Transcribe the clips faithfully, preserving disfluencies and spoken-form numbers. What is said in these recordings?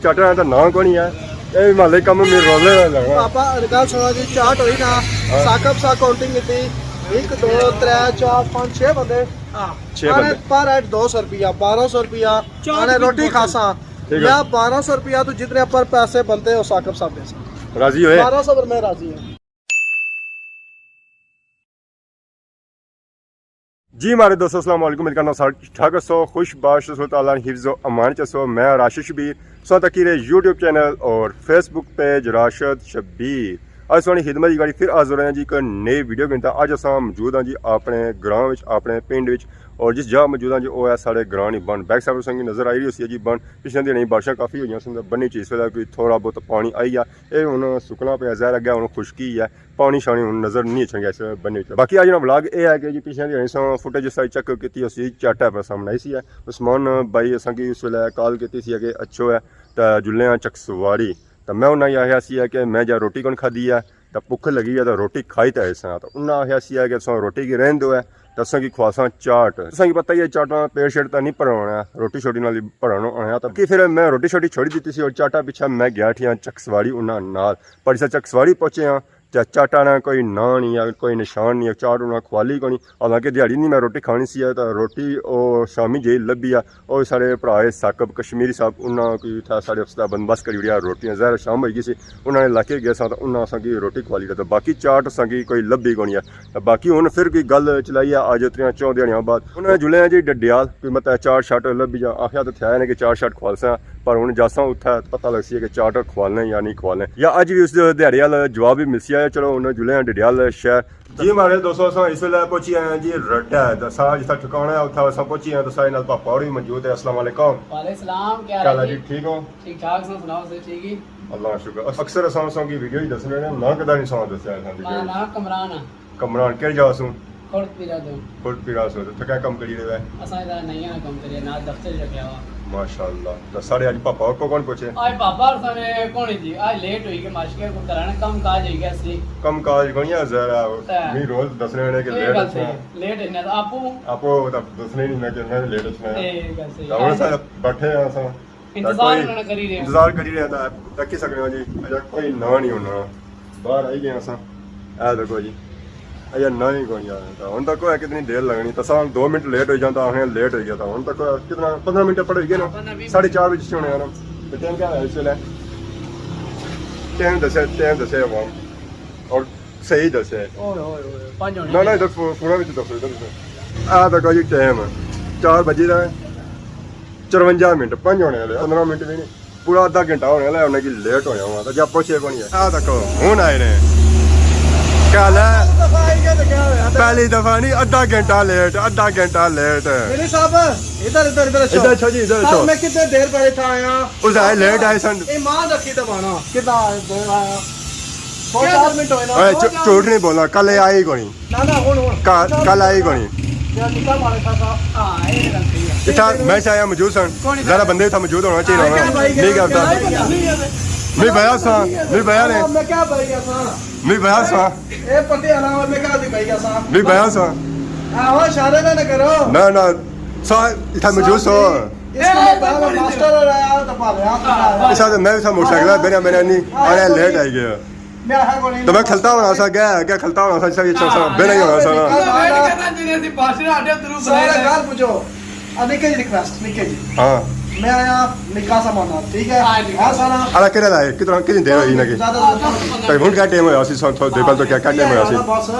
چاٹاں نا تاں ناں کوئی نہیں ہے۔ اے محلے کم میں رولے نہ لگنا۔ پاپا، گل سنو جی، چاٹ ہوئی نا، ہاں۔ ثاقب صاحب کاؤنٹنگ کیتی، ایک، دو، ترے، چار، پانچ، چھ بندے۔ ہاں۔ چھ آنے بندے۔ پر ہیڈ دو سو روپیہ، بارہ سو روپیہ، چاٹ آنے بھی روٹی بہت کھاساں۔ ٹھیک ہے۔ یا بارہ سو روپیہ تو جتنے پر پیسے بنتے ہو ثاقب صاحب دے سن۔ راضی ہوئے؟ بارہ سو پر میں راضی ہوں۔ جی ماڑے دوستو، السلام علیکم، امید کرنا سارے ٹھیک ٹھاک ہسو، خوش باش ہسو، اللہ تعالیٰ نے حفظ و امان چ ہسو۔ میں راشد شبیر، سو تکی رہے یوٹیوب چینل اور فیس بک پیج راشد شبیر۔ اج سوہنی خدمت جی گاڑی پھر حاضر ہوئے ہیں جی ایک نئی ویڈیو کے اندر۔ اج اساں موجود ہاں جی اپنے گراں وچ، اپنے پنڈ وچ، اور جس جگہ موجود ہاں جی او ہے ساڑے گراں نی بن۔ بیک سائیڈ تساں کی نظر آئی رہی ہوسی ہے جی بن، پچھلے دنوں بارشاں کافی ہوئیاں سن، بن وچ اس ویلے کوئی تھوڑا بہت پانی آئی گیا، اے ہن سکنا پیا، ظاہر اگے ہن خشکی ہے، پانی شانی ہن نظر نہیں اچھن گیا اس بننے وچ۔ باقی اج نا ولاگ اے ہے کہ جی پچھلے دن اساں فوٹیج ساری چیک کیتی، اسی چاٹا پر سامنے آئی سی ہے۔ عثمان بھائی اساں کی اس ویلے کال کیتی سی کہ اچھو ہے تے جلنے آں چکسواری۔ تے میں انہاں کی آخیا سی ہے کہ میں جا روٹی کون کھادی ہے تے بھکھ لگی ہے تے روٹی کھائی تے ایسا۔ تے انہاں آخیا سی ہے کہ تساں روٹی کی رہن دو ہے تے اساں کی کھواساں چاٹ۔ تساں کی پتہ ہی ہے چاٹاں پیٹ شیٹ تے نہیں بھرانا ہے، روٹی شوٹی نال ہی بھرانا ہونا ہے۔ تے کہ پھر میں روٹی شوٹی چھوڑی دتی سی اور چاٹا پیچھے میں گیا ٹھیاں چکسواری انہاں نال۔ پر اساں چکسواری پہنچے ہاں تے چاٹا نا کوئی ناں نہیں ہے، کوئی نشان نہیں ہے، چاٹ انہاں کھوالی کونی۔ حالانکہ دیہاڑی نی میں روٹی کھانی سی ہے، تاں روٹی او شامی جئی لبھی آ۔ او ساڑے بھرا ہے ثاقب کشمیری صاحب، انہاں کوئی اتھا ساڑے واسطے بندوبست کری اوڑیا روٹیاں۔ ظاہر ہے شام ہوئی گئی سی، انہاں نے علاقے گئے ساں تاں انہاں اساں کی روٹی کھوالی، تاں باقی چاٹ اساں کی کوئی لبھی کونی ہے۔ تاں باقی ہن پھر کوئی گل چلائی ہے، اج اتنیاں چوں دیہاڑیاں بعد انہاں جلے ہیں جی ڈڈیال، کوئی مطلب چاٹ شاٹ لبھی جا، آخیا تاں تھیا نے کہ چاٹ شاٹ کھوالساں، پر ہن جاساں اتھا پتہ لگسی ہے کہ چاٹ کھوالنے یا نہیں کھوالنے، یا اج وی اس دیہاڑے آلا جواب وی ملسی ہے۔ چلو ہن جلے ہیں ڈڈیال شہر۔ جی ماڑے دوستو، اساں اس ویلے پہنچی آئے ہیں جی رٹہ، تے ساڑا جتھا ٹھکانا ہے اتھا اساں پہنچی آئے ہیں، تے ساڑے نال پاپا ہوری موجود ہے۔ السلام علیکم۔ وعلیکم السلام، کیا کیا حال حال ہے ہے جی؟ جی؟ ٹھیک ہو؟ ٹھیک ٹھاک ساں، سناؤ، سب ٹھیک ہی؟ اللہ کا شکر۔ اکثر اساں اساں کی ویڈیو ہی دسنے نے، ناں کدا نہیں ساں دسیا اساں کی ویڈیو ماڑا وچ۔ ناں کمران آ۔ کمران، کہڑی جگہ سوں؟ کھڑک پیرا تو۔ کھڑک پیرا سوں۔ تے کیا کم کری رہے ہو؟ اساں ادھر نئیاں نا کم کریے، نال دفتر رکھیا ہوا۔ ماشاءاللہ۔ تے ساڑے اج پاپا کو کون پہنچے؟ آج پاپا اور ساڑے کون ہی جی، آج لیٹ ہوئی گئے، ماشکے کو کرانا کم کاج ہوئی گیا سی۔ کم کاج کونی ہے ذرا، تے میں روز دسنے ہونے کہ اے لیٹ گل اچھنا صحیح ہے۔ ہے۔ لیٹ ہے نا، آپو آپو تاں دسنے نہیں میں کہ میں لیٹ اچھنا ہے۔ اے گل صحیح تے ہے۔ ہن اساں بیٹھے ہیں اساں۔ انتظار کوئی انہاں نے کری رہے ہیں۔ انتظار کری رہے ہیں، تاں تکی سکنے ہو جی، اجے کوئی ناں نہیں ہونا۔ باہر آئی گئے اساں۔ اے دیکھو جی، اجے ناں ہی کوئی آیا۔ تاں ہن تک کوئی کتنی دیر لگنی، تاں اساں دو منٹ لیٹ ہوئی جاں تاں آخنے لیٹ ہوئی گیا۔ تاں ہن تک کوئی کتنا، پندرہ منٹ پر ہوئی گئے نا، ہاں، پندرہ بیس۔ ساڑھے چار بجے ہونے آنا۔ تے ٹائم کیا ہے اس ویلے؟ ٹائم دسے، ٹائم دسے عوام۔ اور صحیح دسے۔ اوئے، اوئے، اوئے، پنج ہونے نہ، نہ، چاہیے۔ ادھر فو-، فونا وچ دسو، ادھر دسو۔ آ تکو جی ٹائم چار بجے دا ہے، چرونجا منٹ، پنج ہونے والے، پندرہ منٹ بھی نہیں، پورا ادھا گھنٹہ ہونے والا ہے، انہیں کی لیٹ ہویا ہوا، تو جب پہنچے کون ہے۔ آ تکو، ہن آئے نے۔ کیا حال ہے؟ پہلی دفعہ آئی گیا تو کیا ہویا؟ پہلی دفعہ نہیں، ادھا گھنٹہ لیٹ، ادھا گھنٹہ لیٹ۔ میرے صاحب، ادھر، ادھر، ادھر اچھو۔ ادھر اچھو جی، ادھر صاحب، اچھو۔ میں کتنے دیر پہلے تھا آیا۔ اس آئے لیٹ آئے سن۔ ایمان رکھی تو بھانا۔ کتنا دیر آیا؟ دو چار منٹ ہوئے نا۔ اے، دو چار جھو-، جھوٹ نہیں بولنا، کل یہ آئی کونی۔ نہ، نہ، ہن، ہن۔ کا-، کل آئی کونی۔ یا نکاح مارے تھا صاحب۔ ہاں، یہ گل صحیح ہے۔ اتھا میں سے آیا موجود سن۔ کون اتھا؟ زیادہ بندے اتھا موجود ہونا چاہیے ہاں، ہونا۔ کیا بھائی، نہیں کیا کرتا۔ بھائی، کیا بھائی؟ نہیں بھایا سا، نہیں بھایا نے۔ میں کیا بھائی کیا سا؟ نہیں بھایا سا۔ اے پٹے والا، میں کہا دی بھائی اساں۔ نہیں بھایا سا۔ آہو، اشارے نہ، نہ کرو۔ نہ، نہ، سا اتھا موجود سو۔ اس کو میں پہلا ماسٹر ہو رہا ہے، تو بھاوے آپ نہ آیا۔ اس ساتھ میں بھی سا موٹر سائیکل ہے، میرا، میرا نہیں، آیا لیٹ آئی گیا۔ میں آیا کون نہیں۔ تو میں کھلتا ہونا سا، کیا، کیا کھلتا ہونا سا، اس طرح یہ چل سا، ہاں، بہنا ہی ہونا سا نا۔ میں کرنا جی، ایسی بھاشن آڈے درو سارے بلائے۔ گھر پوچھو۔ اب نکے جی ریکویسٹ، نکے جی۔ ہاں۔ میں آیا نکاح سامان نال، ٹھیک ہے؟ ہاں جی۔ ہاں سارا۔ اڑا کہڑا لائے؟ کتنا، کتنی دیر ہوئی نا کہ؟ زیادہ زیادہ۔ بھائی ہن کیا ٹائم ہویا سی؟ سو، سو، دے پہلے تو کیا، کیا ٹائم ہویا سی؟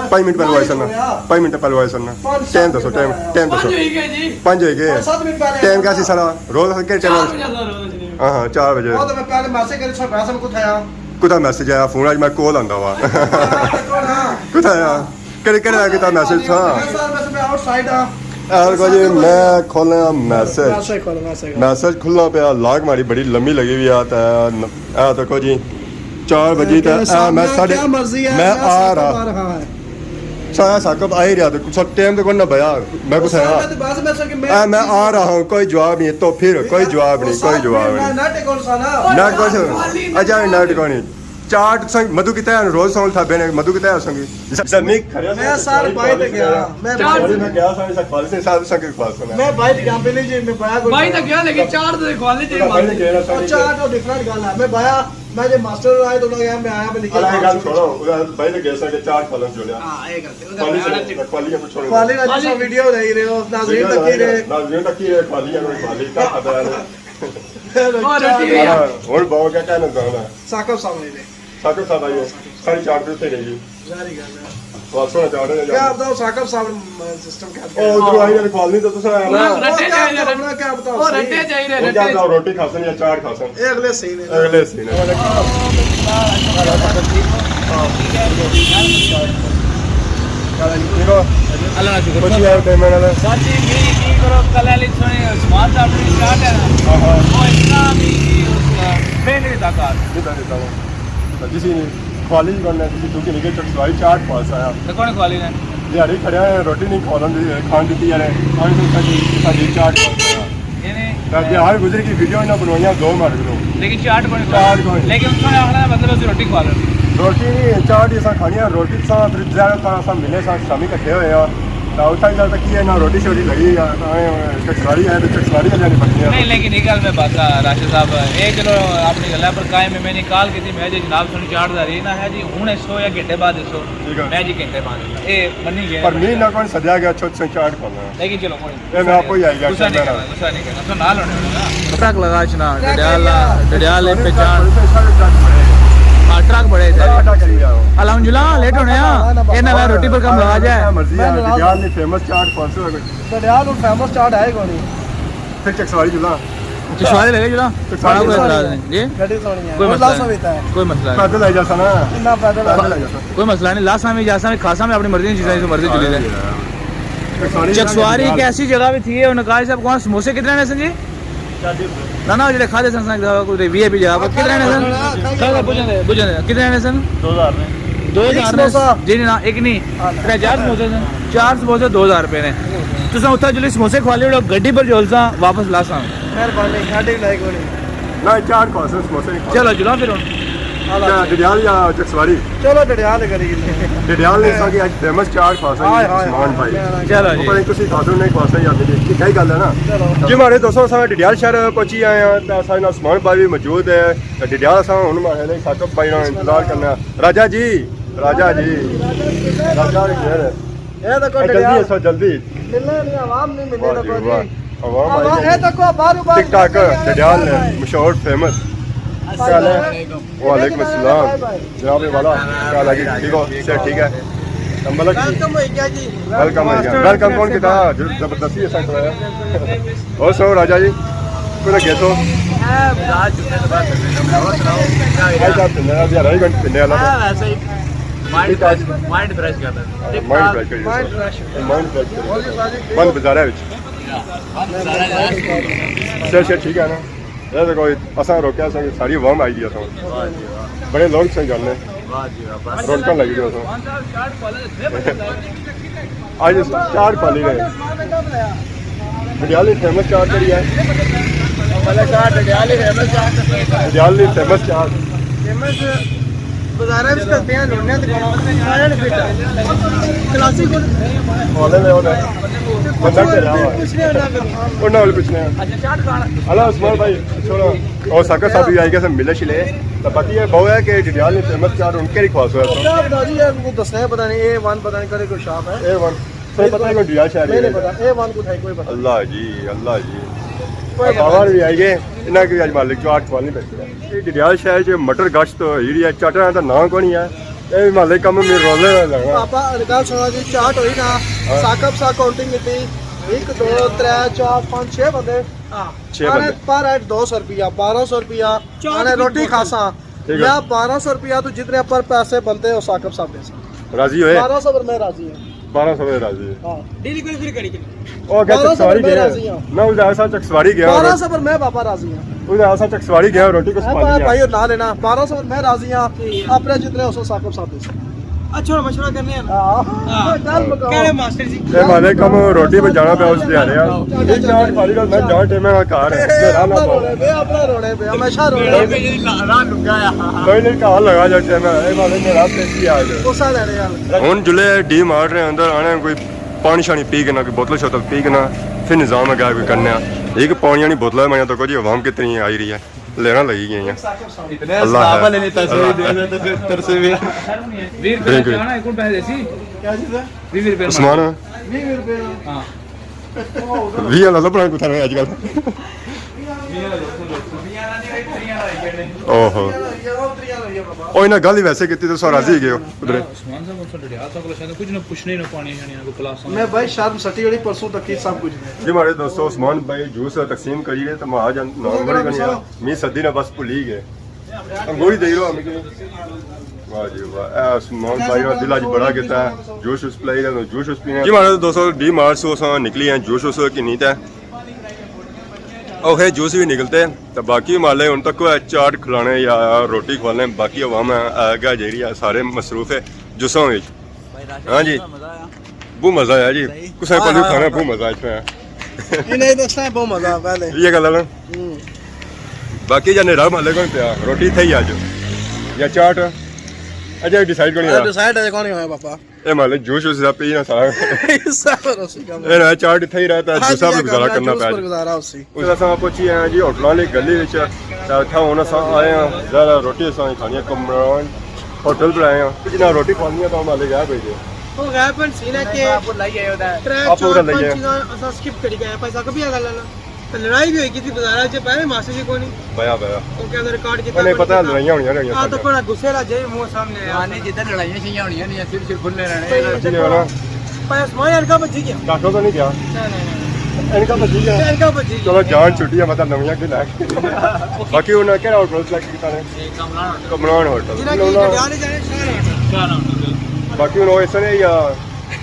پانچ منٹ پہلے ہویا سن نا۔ پانچ منٹ پہلے ہویا سن نا۔ ٹائم دسو، ٹائم، ٹائم دسو۔ پانچ ہوئی گئے جی۔ پانچ ہوئی گئے۔ پانچ ست منٹ پہلے ٹائم کیا سی سارا؟ روز کہڑے ٹائم؟ چار بجے آتا روز۔ ہاں، ہاں، چار بجے۔ وہ تو میں پہلے میسج کری، سو پیسے میں کتھے آ؟ کتا میسج آیا؟ فون اج میں کال آندا وا۔ کتھے آ؟ کہڑے، کہڑے آیا کتا میسج تھا؟ میں سر، میں، میں آؤٹ سائیڈ ہاں۔ اے دیکھو جی، میں کھولنا میسج۔ میسج کھولو، میسج کھولو۔ میسج کھلنا پیا، لاک ماری بڑی لمبی لگی ہوئی آ، تے ن-، اے دیکھو جی، چار بجے تے، کیا اے میں ساڑھے، کیا مرضی ہے، میں میں آ ساڑھے رہا۔ بارہ ہاں ہے۔ سارا ثاقب آ ہی رہا، تے کچھ ٹائم تے کوئی نہ بیا، میں کچھ آیا۔ ساڑھے تے بس میں سر کہ میں اے میں آ رہا ہوں، کوئی جواب نہیں، تو پھر کوئی جواب نہیں، کوئی جواب نہیں۔ میں نہ ٹکون سا نا۔ نہ کچھ، اچھا نہ ٹکونی۔ چاٹ تساں مدو کیتا ہے، روز ساں تھا بینے مدو کیتا ہے اساں کی۔ میں سر بائی تے گیا، میں چاٹ بائی میں گیا ساں، اسا کھوالے سے صاحب اساں کے کھوال سنا۔ میں بائی تے گیا پہلے جی، میں بایا کو بائی تے گیا لیکن چاٹ تے کھوالے جی، بائی تے گیا ساں۔ چاٹ تو ڈفرنٹ گل ہے۔ میں بایا، میں جے ماسٹر آئے تو گیا، میں آیا میں لکھا الا یہ گل چھوڑو، بھائی نے کہہ سکے چاٹ کھوالن چھوڑیا۔ ہاں، یہ گل تے۔ کھوالی سے، کھوالی کو چھوڑو۔ کھوالی نا جس ویڈیو نہیں رہے ہو، ناظرین تک ہی رہے۔ ناظرین تک ہی رہے، کھوالی ہے، کھوالی کا پتہ ہے۔ اور رٹی ہے۔ ہاں، اور باو کیا کہنا چاہنا؟ ثاقب صاحب نے۔ ثاقب صاحب آئیے، ساری چاٹ پہ اتنے گئی۔ ظاہری گل ہے۔ بس سونا چاٹ ہے۔ کیا بتاؤ ثاقب صاحب، سسٹم کیا او ادھر آئی نے کھوالنی تو تسا آیا نا۔ رٹے چاہیے، کیا بتاؤ او رٹے چاہیے، وہ کیا رٹے۔ بتاؤ روٹی کھاسن یا چاٹ کھاسن؟ اے اگلے سین ہے۔ اگلے سین ہے۔ ٹھیک ہو؟ اللہ کا شکر۔ خوشی ہے ٹائم میں نال۔ ساتھی بھی کی کرو، کل والی سونے سمارٹ اپنی سٹارٹ ہے نا۔ ہاں، ہاں۔ وہ اتنا بھی اس، پہلے تک آ۔ جدا جدا ہو۔ جسی کھوالی بننا، جسی چونکہ نکے چکسوائی چاٹ پاس آیا۔ تے کون کھوالی نے؟ دیہاڑی کھڑیا ہے، روٹی نہیں کھوانا دی، کھان دیتی یار۔ آئی تو ساڈی، ساڈی چاٹ پاس آیا۔ یعنی تے دیہاڑ گزر کی ویڈیو انہاں بنوائیاں دو مار کرو۔ لیکن چاٹ کون چاٹ کون؟ لیکن اس نے آخنا مطلب اسی روٹی کھوا لو۔ روٹی نہیں، چاٹ ہی اساں کھانی ہے، روٹی ساں پھر زیادہ تر اساں ملے ساں، شامی کٹھے ہوئے ہاں۔ تاں اتھا ہی جا تک کی ہے نہ روٹی شوٹی لگی یا تاں چکسواری ہے تے چکسواری ہے جانی بننی ہے۔ نہیں، لیکن یہ گل میں بات آ، راشد صاحب، اے چلو اپنی گلا پر قائم ہے، میں نے کال کی تھی، میں جے جناب سنی چاٹ دا رہی نہ ہے جی، ہن ایسو یا گھنٹے بعد ایسو، ٹھیک ہے۔ میں جی گھنٹے بعد ایسو۔ اے منی گئے۔ پر میں نہ کون سدیا گیا، چھوٹ سے چاٹ کھانا۔ لیکن چلو، کوئی نہیں۔ اے میں آپ کو ہی آئی گیا، غصہ نہیں کرنا، غصہ نہیں کرنا، تو نال ہونے ہونا۔ ٹرک لگا چنا، ڈڈیال، ڈڈیال پہچان۔ ہاں، ٹرک بڑے تھے۔ الحمدللہ، لیٹ ہونے ہاں۔ اے نہ روٹی پر کم لگا جائے۔ مرضی ہے، ڈڈیال نے فیمس چاٹ پانچ سو روپے۔ ڈڈیال اور فیمس چاٹ ہے کون؟ پھر چکسواری جلا۔ چکسواری لگے جلا۔ چکسواری بڑا کوئی جلا۔ اعتراض نہیں۔ جی؟ گڈی سونی ہے۔ کوئی مسئلہ نہیں۔ کوئی مسئلہ نہیں۔ پیدل آئی جاسا نا۔ نہ، پیدل آئی جاسا۔ کوئی مسئلہ نہیں۔ لاسا میں جاسا میں کھاسا میں اپنی مرضی کی چیزیں، مرضی چلی جائے۔ چکسواری ایک ایسی جگہ بھی تھی ہے، انہوں نے کہا، صاحب، کون سموسے کتنے نے سن جی؟ نہ، نہ، جڑے کھادے سن، سن، کوئی وی آئی پی جگہ پر۔ کتنے نے سن؟ سر، پوچھیں دے، پوچھیں دے، کتنے نے سن؟ دو ہزار نے۔ دو ہزار نے؟ جی، نہ، ایک نہیں۔ ترے چار سموسے سن۔ چار سموسے دو ہزار روپے نے۔ تساں اتھا جلی سموسے کھوا لیو، گڈی پر جولساں، واپس لاساں۔ مہربانی، ساڈے بھی لائق ہونی۔ نہ، چاٹ کھوا سن، سموسے نہیں کھوا۔ چلو، جلو پھر ہن۔ کیا ڈڈیال یا چکسواری؟ چلو، ڈڈیال کری گھننے۔ ڈڈیال نے ساں کی اج فیمس چاٹ کھوا سن، ہائے، ہائے، عثمان بھائی۔ چلو جی۔ پتہ نہیں تسی کھوا سو نہیں کھوا سو یا نہیں، ٹھیک ہے گل ہے نا؟ چلو۔ جی ہمارے دوستو، اساں ڈڈیال شہر پہنچی آئے ہیں، تے ساڈے نال عثمان بھائی بھی موجود ہے۔ تے ڈڈیال اساں ہن ماڑے نے ثاقب بھائی نال انتظار کرنا۔ راجہ جی، راجہ جی، راجہ جی خیر ہے۔ اے تکو جلدی ڈڈیال۔ اسو، جلدی۔ ملنے نہیں، عوام نہیں ملنے واہ جی تکو واہ۔ جی۔ عوام آئی عوام، ہے۔ اے تکو باہروں باہر جک ٹاک نکل گئی۔ ڈڈیال نے مشہور فیمس۔ السلام علیکم۔ وعلیکم السلام۔ بھائی، بھائی۔ جناب والا، کیا حال ہے جی؟ ٹھیک ہو؟ صحت ٹھیک ہے؟ مطلب ویلکم ہو گیا جی۔ ویلکم ہو گیا۔ ویلکم کون کیتا؟ جو زبردستی اساں کرایا۔ اور سناؤ راجہ جی، کوئی لگے تو؟ اے بازار چھٹے تو بعد چلنے، اور سناؤ، کیا ہو رہا؟ بھائی صاحب، چلنے والا، ہزارہ ہی گھنٹے چلنے والا۔ ہاں، ویسے ہی۔ مائنڈ ٹھیک ہے۔ فریش، مائنڈ فریش کرنا۔ ٹھیک مائنڈ ٹھاک۔ فریش کریے مائنڈ سر۔ فریش۔ مائنڈ فریش کریے۔ بند بازار ہے وچ۔ بند بازار ہے۔ صحت، صحت ٹھیک ہے نا؟ اے دیکھو، اساں روکیا، اساں ساری عوام آئی دی اساں۔ واہ جی واہ۔ بڑے لوگ سے جاننے۔ واہ جی واہ، بس۔ رونقاں لگی دی اساں۔ اج چاٹ کھولی نے۔ ڈڈیال نی فیمس چاٹ کیڑی ہے؟ والا چاٹ، ڈڈیال نی فیمس چاٹ۔ ڈڈیال نی فیمس چاٹ۔ فیمس بازاراں وچ کھلتے ہیں، لوڑنے تے کھانا۔ کلاسیکل۔ والے نے ہونا۔ بندہ کہہ رہا ہے۔ پچھنے ہونا۔ انہاں کول پچھنے ہیں۔ اچھا، چاٹ کھانا۔ ہلو عثمان بھائی، چھوڑو۔ اور ثاقب صاحب بھی آئی گئے سن، ملے شلے۔ تو پتہ یہ بہو ہے کہ ڈڈیال نی فیمس چاٹ ہن کیڑی کھوا سو ہے؟ کیا پتہ جی، یہ کو دسنا ہے، پتہ نہیں، اے ون پتہ نہیں کیڑے کوئی شاپ ہے۔ اے ون۔ سر، پتہ نہیں، ڈڈیال شہر میں نہیں ہے۔ پتہ، اے ون کو تھا، کوئی پتہ۔ اللہ جی، اللہ جی۔ کوئی پتہ۔ باور بھی آئی گئے، انہاں کی اج مالک چاٹ کھوانی پئی ہے۔ یہ ڈڈیال شہر چ مٹر گشت جیڑی ہے، چاٹاں دا نام کونی ہے۔ اے بھی مالک کم میں رولے ہوئے لگنا۔ پاپا، گل سنو جی، چاٹ ہوئی نا، ہاں۔ ثاقب صاحب کاؤنٹنگ کیتی، ایک، دو، ترے، چار، پانچ، چھ بندے۔ ہاں۔ چھ آنے بندے۔ پر ہیڈ دو سو روپیہ، بارہ سو روپیہ، چاٹ آنے بھی روٹی بہت کھاساں۔ ٹھیک ہے۔ میں بارہ سو روپیہ تو جتنے پر پیسے بنتے ہو ثاقب صاحب دے سن۔ راضی ہوئے؟ بارہ سو پر میں راضی ہوں۔ بارہ سو پر راضی ہے۔ ہاں۔ ڈیلیوری فری کری کے۔ او اگے بارہ سو چکسواری پر میں گیا۔ راضی ہوں۔ نہ، اس جا سا چکسواری گیا۔ بارہ سو پر میں بابا راضی ہوں۔ اس جا سا چکسواری گیا، روٹی کو اے سپالی بھائی، گیا۔ بھائی، نہ لینا۔ بارہ سو پر میں راضی ہوں۔ ٹھیک ہے۔ اپنے جتنے ہو سو ثاقب صاحب دے سن۔ اچھا، مشورہ کرنے ہیں نا۔ ہاں۔ ہاں۔ گل مکاؤ۔ کہڑے ماسٹر جی؟ اے مالک، ہم روٹی پہ جانا پیا اس دیہاڑے آ۔ اے چار کھالی کر، میں جان ٹائم میں گھر ہے، میرا نہ اپنا پاؤ۔ رونے پہ، اپنا رونے پہ، ہمیشہ رونے پہ۔ راہ لگا آیا۔ کوئی نہیں، گھر لگا جا ٹائم ہے، اے مالک میرا پیسی آ جائے۔ غصہ لے رہے ہیں۔ ہن جلے ڈی مارٹ نے اندر آنے، کوئی پانی شانی پی کے نہ، کوئی بوتل شوتل پی کے نہ، پھر نظام ہے کیا کوئی کرنے آ۔ ایک پانی آنی بوتل ہے، میں تو کچھ عوام کتنی آئی رہی ہے۔ لینا لگی گئی ہیں۔ اتنے اللہ صاحب ہے۔ والے نہیں ترسے ہوئے، اللہ۔ دے دے تو پھر ترسے ہوئے۔ ویہہ روپے ڈرنک۔ چاہنا ہے، کون پیسے دیسی؟ کیا چیز ہے؟ ویہہ روپے۔ عثمان۔ ویہہ روپے۔ ہاں۔ ویہہ والا لبنا کتھا ہے اج کل؟ اوہو۔ او انہاں گل ہی ویسے کیتی تے سو راضی ہی گئے ہو ادھر۔ عثمان صاحب، اس ڈڈیال صاحب کو شاید کچھ نہ پوچھنے ہی نہ پانی شانی نہ کوئی پلاسٹک۔ میں بھائی شرم سٹی جڑی پرسوں تک ہی سب کچھ۔ جی ماڑے دوستو، عثمان بھائی جوس تقسیم کری رہے تو میں آ جان نام بڑی بنیا۔ می صدی نے بس بھلی گئے۔ انگوری دے رہو ہمیں۔ واہ جی واہ، اے عثمان بھائی نے دل اج بڑا کیتا ہے۔ جوس اس پلائی رہے، جوس اس پینے۔ جی ماڑے دوستو، ڈی مارٹ سو اساں نکلی ہیں جوس اس کی نہیں تے۔ اوکے، جوس بھی نکلتے۔ تو باقی مالے ہن تک کوئی چاٹ کھلانے یا روٹی کھوانے، باقی عوام ہے، آگے جیڑی ہے، سارے مصروف ہے جوساں وچ۔ ہاں جی۔ بہت مزہ آیا جی۔ صحیح۔ کسے ہاں، کول ہاں، کھانا ہاں۔ بہت مزہ آیا اس میں۔ نہیں، نہیں، تو اس ٹائم بہت مزہ آیا پہلے۔ یہ گل ہے نا۔ ہوں۔ باقی جا نیرا مالے کون پیا، روٹی تھئی آج۔ یا چاٹ۔ اجے ڈیسائیڈ کونی ہویا۔ ڈیسائیڈ اجے کونی ہویا پاپا۔ اے مالے جوس ووس دا پی نا سارا۔ سارا اسی کم۔ اے نا چاٹ اتھے ہی رہتا ہے، ہاں دوسرا جی، بھی گزارا کرنا جوس پیا پر جی۔ گزارا اسی۔ اس طرح اساں پہنچی ہیں جی ہوٹلاں آلی گلی وچ، تے اتھا ہن اساں آئے ہیں، زیادہ روٹی اساں کھانی ہے، کمران ہوٹل پر آئے ہیں۔ جنہاں روٹی کھانی ہے تو ہم آلے گیا بھیجے۔ وہ غائب ہن سی نا کہ آپ کو لائی آئے ہوتا ہے۔ ترے آپ کو چار لائی پانچ آئے۔ چیزاں اساں سکپ کری گئے ہیں، بھائی صاحب بھی گل ہے نا۔ تے لڑائی بھی ہوئی گئی تھی بازار وچ، پہلے ماسٹر جی کونی۔ بیا، بیا۔ وہ کہہ ریکارڈ کیتا انہیں پتہ ہے لڑائیاں ہونیاں رہیاں ہاں، تو سارے۔ بڑا غصے والا جے منہ سامنے آیا۔ ہاں، نہیں، جدھر لڑائیاں شیاں ہونیاں نہیں، صرف، صرف کھلنے رہنے۔ جی، والا۔ پر عثمان اینکا بچی گیا۔ ڈاکٹر تو نہیں گیا؟ نہ، نہ، نہ۔ اینکا بچی گیا؟ اینکا بچی گیا۔ چلو، جان چھٹی ہے، مطلب، نویاں کی لے۔ باقی انہاں کہڑا ہوٹل سلیکٹ کیتا نے؟ یہ کمران ہوٹل۔ کمران ہوٹل۔ جنہاں کی انہاں جانے شہر ہوٹل۔ شہر ہوٹل۔ باقی انہاں اس نے یا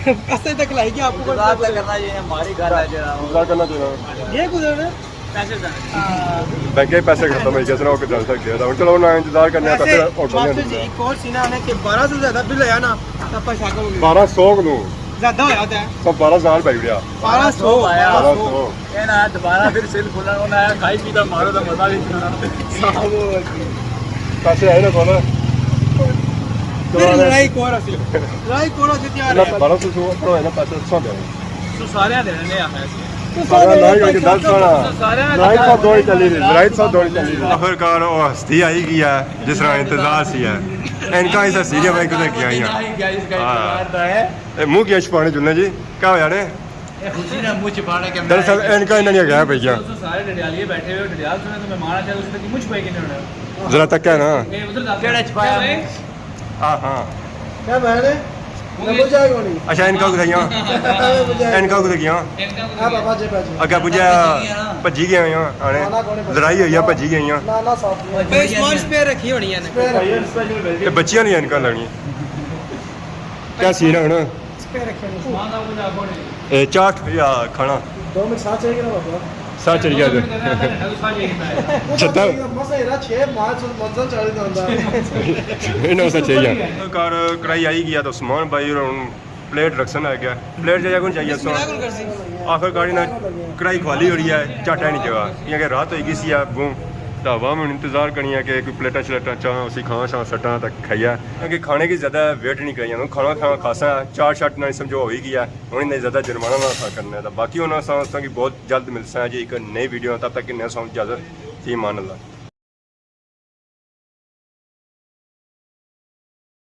پیسے تک لائی گیا آپ کو۔ انتظار تو کرنا چاہیے، ہماری گھر ہے جڑا۔ انتظار کرنا چاہیے۔ یہ گزرنا۔ پیسے زیادہ۔ بینک کے پیسے ختم ہوئی گئے سن، وہ کدھر تک گیا تھا۔ چلو، انہاں انتظار کرنے آ، ویسے پھر آٹو ماسٹر جی، ایک اور سین آنے کہ بارہ سو زیادہ بل آیا نا، تاں پیسہ کم ہو گیا۔ بارہ سو کلوں؟ زیادہ ہویا ہوتا ہے۔ سب بارہ ہزار پائی اڑیا۔ بارہ سو۔ بارہ سو۔ یہ نا دوبارہ پھر سیل کھولا، انہاں آیا کھائی پی دا مارو دا مزہ بھی۔ پیسے آئے نا کول۔ پھر لڑائی کور اسی۔ لڑائی کور اسی تیار ہے۔ بارہ سو سو اپنا ہے نا، پیسے اچھا دے۔ سو سارے دینے نے آخر۔ سارا لڑائی کر کے دس سارا۔ لڑائی سب دوڑی چلی رہی، لڑائی سب دوڑی چلی رہی۔ آخرکار وہ ہستی آئی گئی ہے، جس طرح انتظار سی ہے۔ اینکا اس ہستی کے بھائی کدھر گیا ہی؟ ہاں۔ اے منہ کیا چھپانے جلنے جی؟ کیا ہویا نے؟ اے خوشی نے منہ چھپانا کہ میں دراصل اینکا انہاں نے گیا بھیا۔ سارے ڈڈیالیے بیٹھے ہوئے، ڈڈیال سنے تو مہمان آ جائے، اس تک منہ چھپائی کنے ہونا؟ ذرا تک ہے نا۔ اے ادھر کہڑا چھپایا؟ ہاں، ہاں۔ کیا بہن ہے؟ نمبر جائے کونی؟ اچھا، اینکا کتھے گیاں؟ اینکا کتھے گیاں؟ ہاں بابا جی، بھجی۔ اگے پجیا، بھجی گیا یاں، آنے۔ نہ، نہ، کون ہے؟ لڑائی ہوئی ہے، بھجی گئی یاں۔ نہ، نہ، صاف نہیں۔ بھائی، عثمان سپیئر رکھی ہونی ہے نا۔ سپیئر رکھی۔ تے بچیاں نے اینکا لگنی۔ کیا سین ہے ہن؟ سپیئر رکھی ہونی۔ اے، چاٹ یا کھانا؟ دو منٹ ساتھ چاہیے نا بابا۔ ساتھ چاہیے ادھر۔ چھتا۔ مسا یرا چھ پانچ منزل چڑھ جاندا۔ انہاں اساں چاہیے۔ کار کڑائی آئی گیا تو عثمان بھائی اور ہن پلیٹ رکھسن آ گیا۔ پلیٹ جگہ کون چاہیے سو؟ آخر کار انہاں کڑائی کھوالی ہوئی ہے، چاٹا نہیں جگہ۔ کیونکہ رات ہوئی گئی سی ہے، بوں۔ تو عوام ہن انتظار کرنی ہے کہ کوئی پلیٹاں شلیٹاں چاہاں، اسی کھانا شانا سٹاں تک کھائیا۔ کیونکہ کھانے کی زیادہ ویٹ نہیں کرنی ہے۔ کھانا کھانا خاصا ہے، چاٹ شاٹ نہ سمجھو ہوئی گیا ہے۔ ہن انہیں زیادہ جرمانہ نہ اساں کرنا ہے۔ تو باقی انہاں اساں، اساں کی بہت جلد ملساں جی ایک نئی ویڈیو، تب تک انہیں اساں اجازت۔ فی امان اللہ۔